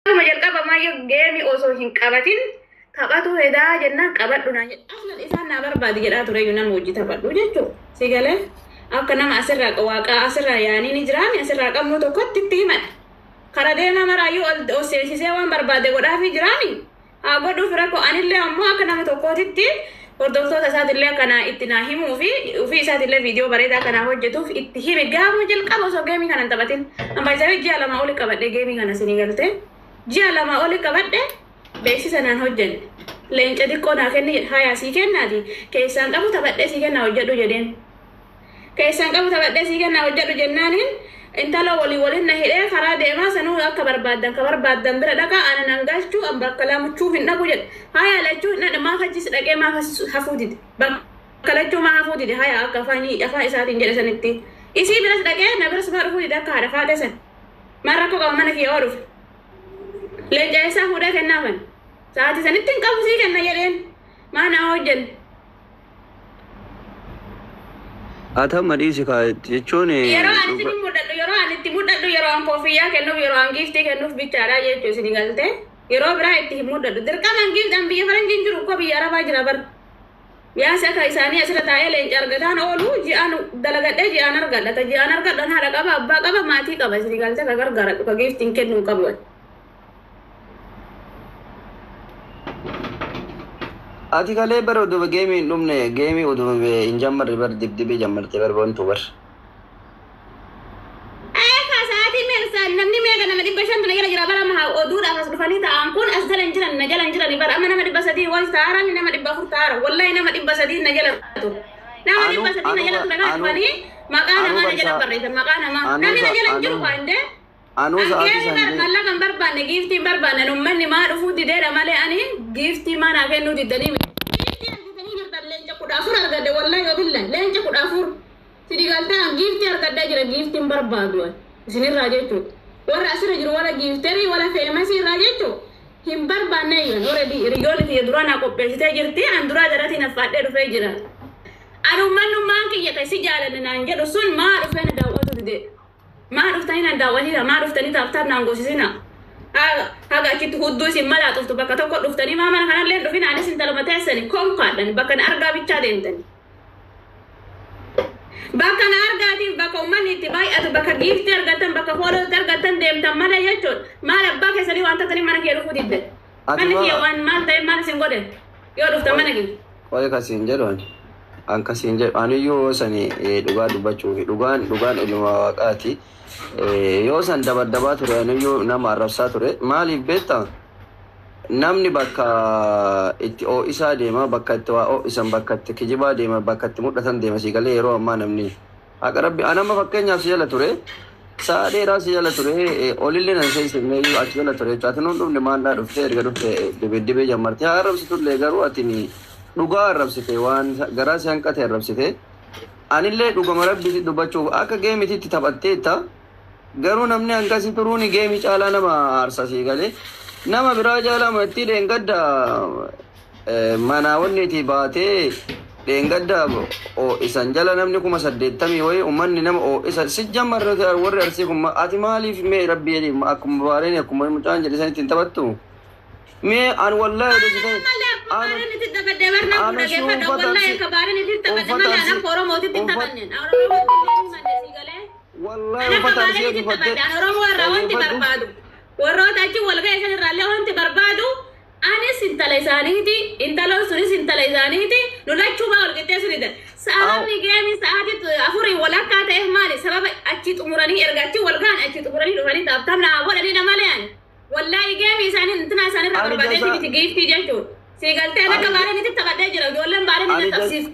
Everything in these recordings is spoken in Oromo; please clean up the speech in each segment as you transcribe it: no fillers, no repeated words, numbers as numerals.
Gaafuma jalqaba maayyoo geemii osoo hin qabatin taphatu hedaa jennaan qabadhu naan jedhe. Aslan isaan naa barbaadi jedhaa ture iyyuu nama hojii taphadhu jechuudha. Si galee akka nama asirraa waaqaa asirraa yaanii ni jiraami asirraa qabnu tokkotti itti himadha. Kara deema maraayyuu ol seensisee waan barbaade godhaafii jiraami. Haa godhuuf rakkoo anillee ammoo akka nama tokkootitti hordoftoota isaatillee kana itti naa himuu fi ofii isaatillee viidiyoo bareedaa kanaa hojjetuuf itti hime gaafuma jalqaba osoo geemii kana hin taphatin. Amma isaa ji'a 2 oli qabadhe geemii kana isinii galtee. Ji'a 2 oli qabadhe beeksisa naan hojjenne. Leenca xiqqoo naa kenni jedhe hayaa sii kennaati keessaan qabu taphadhee sii kennaa hojjedhu jedheen. Keessaan qabu taphadhee sii kennaa hojjedhu jennaaniin intala walii waliin na hidhee karaa deemaa sanuu akka barbaaddan ka barbaaddan bira dhaqaa ana nan galchuu an bakka lamuchuu hin dhaqu jedhe. Hayaa lachuu hin dhaqe maaf achis dhaqee maaf as hafuu dide. Bakka lachuu maa hafuu dide hayaa akka afaan isaatiin jedhe sanitti. Isii biras dhaqee na biras maa dhufuu dide akka haadha faatee san. Maal rakkoo qaba mana kiyya yoo dhufe. Leenca eessaa fuudhee kennaafan. Sa'aatii sanitti hin qabu sii kenna jedheen. Maa naa hojjenne. Ati amma dhiisi kaa jechuun Yeroo ani isin mul'adhu yeroo ani itti mul'adhu yeroo an koofiyyaa kennuuf yeroo an giiftii kennuuf bichaadha jechuu isin galte. Yeroo biraa itti hin mul'adhu. Dirqama an giiftii biyya faranjiin jiru koo biyya arabaa jira bar. Yaasi akka isaanii asirra taa'ee leenca argataan oolu ji'aan dalagadhee ji'aan argadha. Ta ji'aan argadhan haadha qaba abbaa qaba maatii qaba isin galte ka gargaaradhu ka giiftiin kennuu qabu. Ati kalee bara oduma geemii hin dhumne geemii oduma hin jammarre bar dibdibee jammartee bar bontu bar. Eekaa sa'aatii meeqa namni meeqa nama 500 na jala jira bara amma oduudhaaf as dhufanii taa'an kun as jala hin jiran na jala hin jirani bara amma nama 300 wal ta'aara nama 400 ta'aara wallahi nama 300 na jala ture. Nama 300 na jala ture kana dhufanii maqaa namaa na jala barreessan maqaa namaa namni na jala hin jiru kaa indee. Anuu sa'aatii Angeeri bar san mallaqa hin barbaanne giiftii hin barbaanne ummanni maa dhufuu dideedha malee ani giiftii maa naa kennuu diddanii miti. Giiftii argatanii jirtan leenca 14 argadhe wallahi wabillah leenca 14 sidi galtee an giiftii argadhee jira giiftii hin barbaadu ani isinirraa jechuudha. Warra asirra jiru wala giifterii wala feemasii irraa jechuudha. Hin barbaanne iyyuu already hiriyoonni tiyya duraa naa qopheessitee jirti an duraa jaratiin affaadhee dhufee jira. Ani ummannummaan kiyya kan si jaalanne naan jedhu sun maa dhufee na daawwatu didee. Maa dhuftanii nan daawwatina? Maa dhuftanii taap taap naan goosisina? Haga achitti hudduu isin malaaxoftu bakka tokko dhuftanii maa mana kanallee hin dhufina anis intaluma teessani konkaadhan bakka na argaa bichaa deemtani. Bakka na argaatiif bakka uummanni itti baay'atu bakka giiftii argattan bakka fooloo itti argattan deemtan malee jechuudha. Maal abbaa keessanii waan taatanii mana kiyya dhufuu diddan. Ati Manni kiyya maa waan maal ta'e maal isin godhe yoo dhuftan mana kiyya. Qoy kasiin jedhu ani. An kasiin jedhu aniyyuu yoo sani dhugaa dubbachuufi dhugaan dhugaan ilma waaqaati. Yoo san dabaddabaa ture aniyyuu nama arrabsaa ture. Maaliif beektaa? Namni bakka itti oo'isaa deema, bakka itti waa oo'isan, bakka itti kijibaa deema, bakka itti mul'atan deema sii galee yeroo ammaa namni. Haqa rabbi an amma fakkeenyaaf si jala ture. Sa'a dheeraa si jala ture olillee nan seensifne iyyuu achi jala ture jechuudha. Ati nuun dhufne maandhaa dhuftee erga dhufte dibiddibee jammartee haa arrabsitullee garuu ati dhugaa arrabsite waan garaa si hanqate arrabsite. Anillee dhugama rabbiitti dubbachuuf akka geemititti taphatteetta. Garuu namni hanqasii turuun geemii caalaa nama aarsa sii galee. Nama biraa caalaa mattii dheengadda manaa wanniitii baatee dheengadda isan jala namni 80,000 wayii uummanni nama isa si jammarre warri arsii kun ati maaliif mee rabbi jedhi akkuma baareen akkuma mucaan jedhe sanitti hin taphattu. Mee an wallahi Malee akka baareen itti taphadhe barnaa kun dhageeffadha wallahi akka baareen itti taphadhe malee an akka Oromootitti hin taphanne. Oromootti illee hin manne sii galee. Wallahi An akka uffata baareen arsii itti uffattee taphadhe an Oromoo irraa wanti barbaadu. Warroota achi wal ga'e san irraallee wanti barbaadu anis intala isaaniiti intaloon sunis intala isaaniiti nu lachuu maa wal qixxeessu didan. Sababni geemii sa'aatii afurii walakkaa ta'eef maali? Sababa achi xumuranii erga achi wal ga'an achi xumuranii dhufanii taaptaap naa godhanii malee ani. Wallahi geemii isaanii intina isaanii irraa barbaadeeti miti giiftii jechuudha. Sii galtee akka baareen itti taphadhee jira ijoolleen baareen itti tapsiif.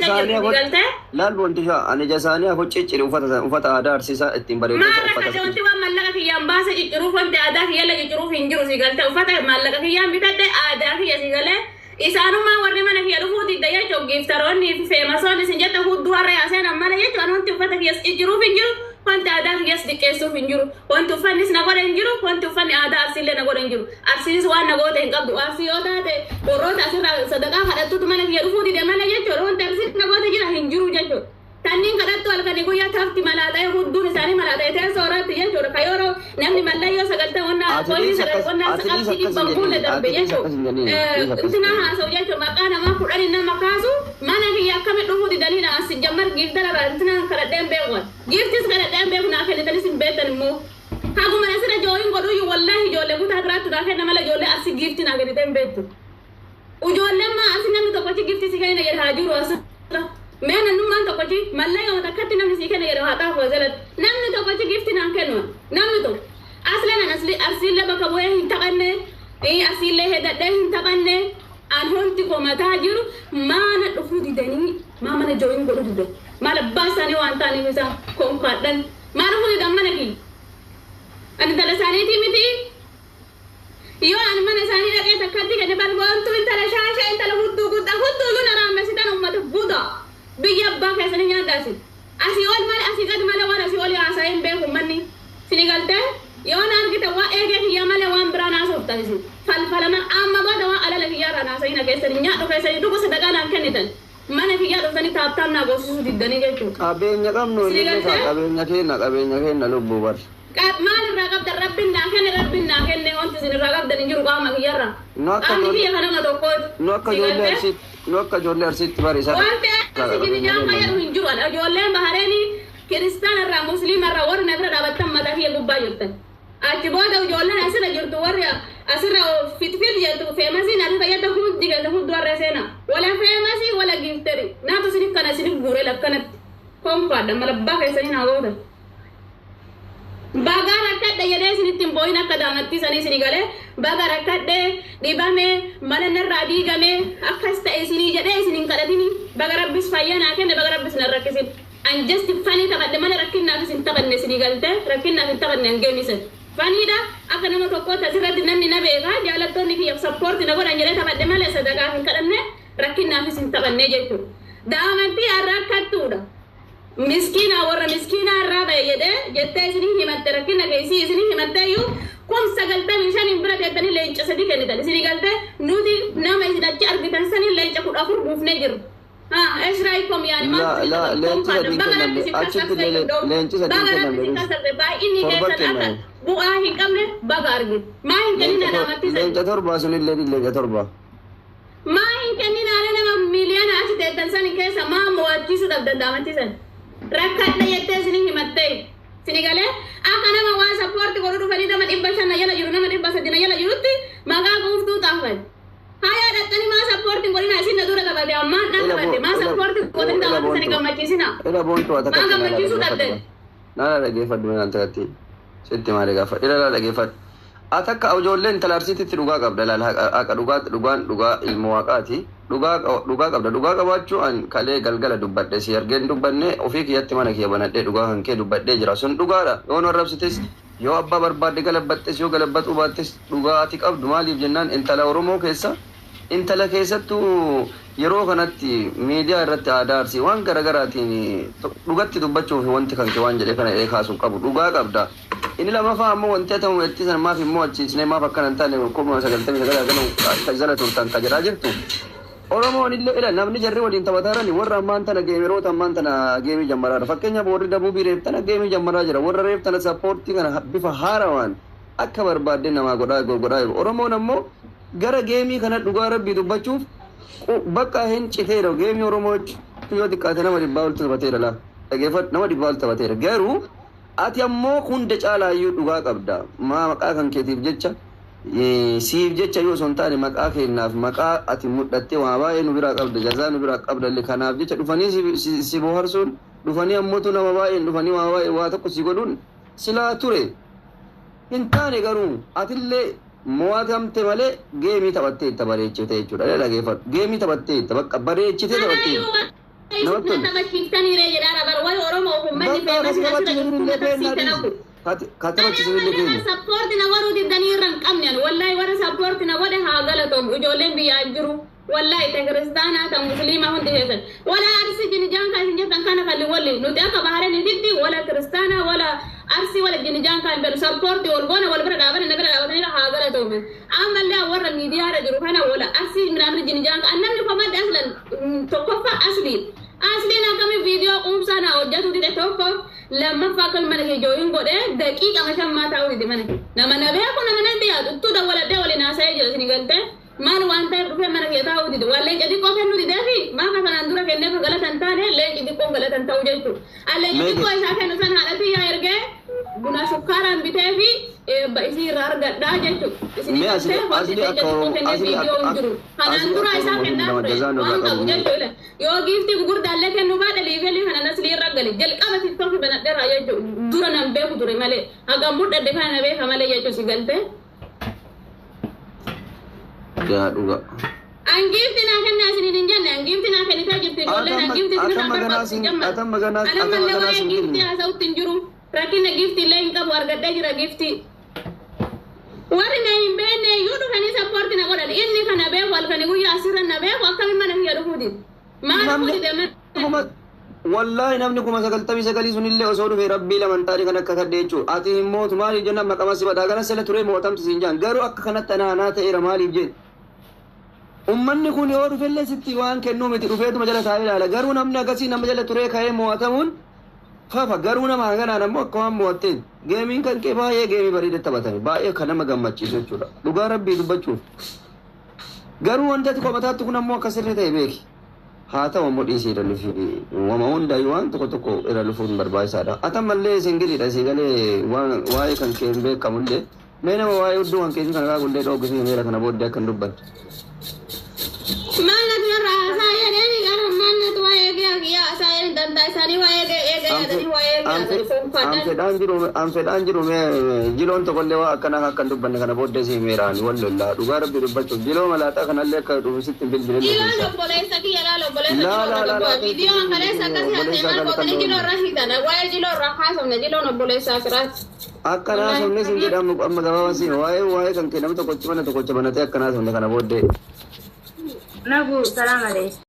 Isaanii Sii galtee. Laal wanti isaa ani ija isaanii afur cicciri uffata aadaa arsiisaa ittiin bareedu Maal uffata. rakkate wanti waan mallaqa kiyyaan baase cicciruuf wanti aadaa kiyyallee cicciruuf hin jiru sii galtee uffata maallaqa kiyyaan bitadhe aadaa kiyya sii galee isaanumaa warri mana kiyya dhufuu didda jechuun giiftaroonni fi feemasoonni isin jette hudduu har'a yaaseen malee jechuun ani wanti uffata kiyyas cicciruuf hin jiru wanti aadaa kiyyas xiqqeessuuf hin jiru wanti uffannis na godhe hin jiru wanti uffanni aadaa arsiillee na godhe hin jiru arsiinis waan na goote hin qabdu arsii yoo taate warroota asirraa sadaqaa kadhattutu mana kiyya dhufuu dide malee jechuudha wanti arsiin na goote jira hin jiru jechuudha. Tanniin kadhattu halkanii guyyaa tafti malaaxee hudduun isaanii malaaxee teessoo irratti jechuudha. Ka yeroo namni mallayyoo sagaltaa wannaa Ati qolli dhiisa sagal akkas wannaa ati dhiisa qabxii akkas dhibban hin kulle jedhini darbe ati dhiisa jechuudha. akkas hin jedhini dhiisa akkas hin Intina jedhini. haasa'u jechuudha. Maqaa namaa kudhanii nama kaasu mana kiyya akkami dhufuu didanii na asi jammar giiftara irraa intina kadhadheen beeku. Giiftis kadhadheen beeku naa kennitanis hin beektan immoo. Haguma asirra jooyin godhuyyuu wallaahi ijoollee kutaa biraatti naa kenna malee ijoollee asii giifti naa kennitee hin beektu. Ijoolleen maa asii namni tokkochi giifti si kenna jedha haa jiru asirra. Mee namnummaan tokkochi mallayyoo takkatti namni si kenna jedha haa xaafu jalatti. Namni tokkochi giifti naan kennu namni tokko. Asleen an asli arsiillee bakka bu'ee hin taphanne asiillee hedadhee hin taphanne an honti koo mataa jiru maana dhufuu didanii maa mana jooyin godhuu didan. Maal abbaa isaanii waan ta'aniif isaan konkaadhan. Maa dhufuu didan mana kiyya. Ani intala isaaniitii miti. Yoo ani mana isaanii dhaqee takkatti kenne balboontuu intala shaashaa intala hudduu guddaa hudduu iyyuu na raamesitan uummata buda biyya abbaa keessanii nyaaddaasi. Asii ol malee asii gad malee waan asii ol haasa'ee hin beeku manni. Sini galtee yoo na argite waa eegee kiyyaa malee waan biraa naasoftan isin. Falfalama amma booda waan alala kiyyaa irraa naasa'ina keessanii nyaadhu keessanii dhugu sadaqaa naan kennitan. Mana kiyyaa dhuftanii taaptaam naa goosisuu diddanii jechuudha. Qabeenya qabnu Sini inni galtee qabeenya keenya lubbuu bar. Maal irraa qabdan rabbiin naa kenne rabbiin naa kenne wanti isin irraa qabdan hin jiru qaama kiyyarraa. Nu akka Qaamni ijoollee kiyya kanama tokkooti. nu akka Si ijoollee galtee? arsiitti nu akka ijoollee arsiitti bari isa Wanti asii qabeenya jinijaan keenya. fayyadu hin jiru. Ijoolleen Bahareenii kiristaana irraa musliima irraa warri na bira dhaabattan mataa kiyya gubbaa jirtan. Achi booda ijoolleen asirra jirtu warri asirra fitfit jettu feemasii naati fayyadda hundi keessa hundi warra seena. Wala feemasii wala giifteri. Naatu isinif kana isinif guuree lakkanatti. Kompaadha malabbaa keessanii naa gootan. Baga rakkadhe jedhee isinitti hin boo'in akka daamattii sanii isinii galee baga rakkadhe dhibame mana narraa diigame akkas ta'e isinii jedhee isin hin kadhatini baga rabbis fayyaa naa kenne baga rabbis na rakkisin. An just fanii taphadhe malee rakkinnaaf isin taphanne isinii galte rakkinnaaf hin taphanne hin geemisan. Faniidha akka nama tokkootti asirratti namni na beeka jaalattoonni kiyyaaf sappoorti na godhan jedhee taphadhe malee sadaqaaf hin kadhanne rakkinnaaf isin taphanne jechuudha. Daamattii har'a akkattuudha. Miskiina warra miskiina irraa ba'e jedhee jettee isinii himatte rakkina keessi isinii himatte iyyuu kun 95 bira teettanii leenca sadii kennitan isinii galtee nuti nama isin achi argitan sanii leenca 14 buufnee jirru. Esraayikom yaani La maaltu la isin leenci tapha sadii baga kennamne rabbi isin achitti kassabse iyyuu leenci sadii baga rabbi kennamne isin kassabse baay'inni torba keessan akka kenname. bu'aa hin qabne baga argite. Maa hin Leenca kennina namattisan. leenca torba sunillee leenca torba. Maa hin kennin nama miiliyoona achi teettan sani keessa maa mo'achiisuu dhabdan daamattisan. Rakkadhe jettee isinii himattee. Sini galee akka nama waan sappoorti godhu dhufanii nama 500 na jala jiru nama 300 na jala jirutti maqaa quuftuu xaafan. Hayaa dhattanii maa sappoorti godhina isin na dura qabate ammaan dhaan Ila qabate maa ila sappoorti godhanii ila daamattisanii boontu gammachiisina. ila boontu haa Maa takkatti naa gammachiisuu dhaggeeffadhu. dhabdan. Naa dhaggeeffadhu naan takkatti sitti maali gaafa ila laa dhaggeeffadhu. Ati akka ijoolleen intala arsiititti dhugaa qabda laal haqa dhugaa dhugaan dhugaa ilma waaqaati. Dhugaa dhugaa qabda dhugaa qabaachuu an kalee galgala dubbadhe si argeen dubbanne ofii kiyyatti mana kiyya banadhee dhugaa kan kee dubbadhee jira sun dhugaadha yoo nu arrabsites yoo abbaa barbaadde galabbattes yoo galabbatuu baattes dhugaa ati qabdu maaliif jennaan intala Oromoo keessa intala keessattuu yeroo kanatti miidiyaa irratti aadaa arsii waan garaagaraatiin dhugatti dubbachuuf wanti kan kee waan jedhe kana ee kaasuu qabu dhugaa qabda. Inni lamaffaa ammoo wanti atamu itti san maaf immoo achiisnee maaf akkana hin taane 99,000 akkana jala turtan ka jedhaa jirtu. Oromoon illee ila namni jarri waliin taphataa jiran warra ammaan tana geemeroota ammaan tana geemii jammaraa jira. Fakkeenyaaf warri dabuubii reef tana geemii jammaraa jira. Warra reef tana sappoortii kana bifa haarawaan akka barbaadde namaa godhaa godhaa jiru. Oromoon ammoo gara geemii kana dhugaa rabbii dubbachuuf bakka hin citeera. Geemii Oromoo yoo xiqqaate nama 100 ol taphateera laa. Dhageeffadhu nama 100 ol taphateera. Garuu ati ammoo hunda caalaayyuu dhugaa qabda. Maa maqaa kan keetiif jecha siif jecha yoo osoo hin taane maqaa keenyaaf maqaa ati mudhattee waa baay'ee nu biraa qabda jazaa nu biraa qabda illee kanaaf jecha dhufanii si bohaarsuun dhufanii ammootu nama baay'een dhufanii waa baay'ee waa tokko si godhuun silaa ture hin taane garuu atillee mo'atamte malee geemii taphattee itti bareechite jechuudha. Dhageeffadhu geemii taphattee itti bakka bareechitee taphattee Kanaayyuu namatti isin tola. taphachiiftaniire jedhaara bara wayi Oromoo uummanni Bakka feemasii akkasii asirra taphachiisan jirtu illee tapsiifte beeknaa dhabu. Ka taphachiisan Ani illee amma nama keenya. sappoorti na godhuu diddanii irra hin qabne ani wallahi warra sappoorti na godhe haa galatoomu ijoolleen biyyaa jiru wallahi ta kiristaanaa ta musliimaa hundi keessan wala arsi jinijaan kan isin jettan kana kalli walli nuti akka bahareniititti wala kiristaanaa wala arsii wala jinijaan kan jedhu sappoorti wal goona wal bira dhaabanne na bira dhaabatanii haa galatoomu ammallee warra miidiyaarra jiru kana wala arsii minaamni jinijaan kan namni komadde aslan tokkoffaa asliin asliin akkami Viidiyoo quubsaa naa hojjetu dide tokko, lammaffaa akka mana kee jooyin godhee daqiiqa mashammaa taa'uu dide mana kee. Nama na beeku, nama nan dhiyaatu uttuu dawwaladhee waliin haasa'ee jira isin galtee. Maal waan ta'eef dhufee mana kee taa'uu dide? Waan leenca xiqqoo kennuu didee fi maafa kanaan dura kenneef galatan taane leenci xiqqoon galatan ta'uu jechuudha. Leenca xiqqoo isaa kennu san haadhatti yaa ergee buna shukkaaraan bitee fi eebba isii irraa argadhaa jechuudha. Isin Mee asli galtee wanti asli leenca akka xiqqoo Oromoo kennee asli viidiyoo akka hin jiru. Kanaan asli dura akka isaa Oromoo kennaa nama ture jazaan irraa waan qabu qabu. jechuudha. Yoo giiftii gurguddaallee kennuu baadhe liifelii kana naslii irra gale jalqaba TikTok banadheeraa jechuudha. Dura nan beeku ture malee hagam mudhadhe kana na beeka malee jechuudha si galtee. Yaa dhuga. Angiifti naa kennaa isiniin hin jenne, angiifti naa kennitee jirti ijoolleen angiifti isinirraa Atamma ganaa barbaadu sin jamma. atamma ganaa Ana atamma mallee ganaa waa'ee sin giiftii kenne. haasa'utti hin jiru. Rakkina giiftii illee hin qabu, argadhee jira giiftii. Warri na hin beekne iyyuu dhufanii support na godhan. Inni kana beeku halkanii guyyaa asirra na beeku akkamiin mana kiyya dhufuuti? Maal Namni dhufuuti deeman? kuma wallaahi namni 99,000 sunillee osoo dhufe rabbii lamantaadhi kan akka kadhe jechuudha. Ati hin mootu maaliif jenna maqama si badhaa kana sila turee mootamtu siin jaan garuu akka kanatti anaanaa ta'eera maaliif jedhe. Ummanni kun yoo dhufellee sitti waan kennuu miti, dhufeetuma jala taa'ee ilaala. Garuu namni akkasii nama jala turee ka'ee mo'atamuun fafa, garuu nama hanganaan ammoo akka waan mo'atteen geemiin kan kee baay'ee geemii bareeda taphatame, baay'ee kan nama gammachiisu jechuudha. Dhugaa rabbii dubbachuuf. Garuu wanta ati qomataatti kun ammoo akka sirrii ta'e beeki. Haa ta'u ammoo dhiisii irra lufi wama hundayyuu waan tokko tokko irra lufuun barbaachisaadha. Atan mallee singiliidha si galee waan waa'ee kan kee hin beekamullee mee nama waa'ee hudduu kan keetii kana kaaqullee dhooggisee meera kana booddee akka hin dubbanne. Maal natu irraa haasaa jedhanii gara maal natu waa'ee kiyya haasaa jedhanii danda'a isaanii waa'ee eega yaadanii waa'ee yaadanii foonfadhan. An fedhaan jiru mee jiloon tokkollee waa akkanaa akka hin dubbanne kana booddee si meeraan wal lollaa dhugaa rabbii dubbachuuf jiloo malaaxaa kanallee akka dhufu sitti hin bilbilin Jiloon dhufuusa. Obboleessa kiyya laala, obboleessa Laa jiloo laa irra laa dubba laa viidiyoon kaleessa akkasii haasa'e obboleessa maal kana kan gootanii jiloo irra hiitan waa'ee jiloo irraa haasofne, jiloon obboleessa asiraati. Akka naasofne sin jedhamu amma gabaabaa siin waa'ee kan kee namni tokkochi mana tokkocha banatee akka naasofne kana booddee. Nagu, salam alaikum.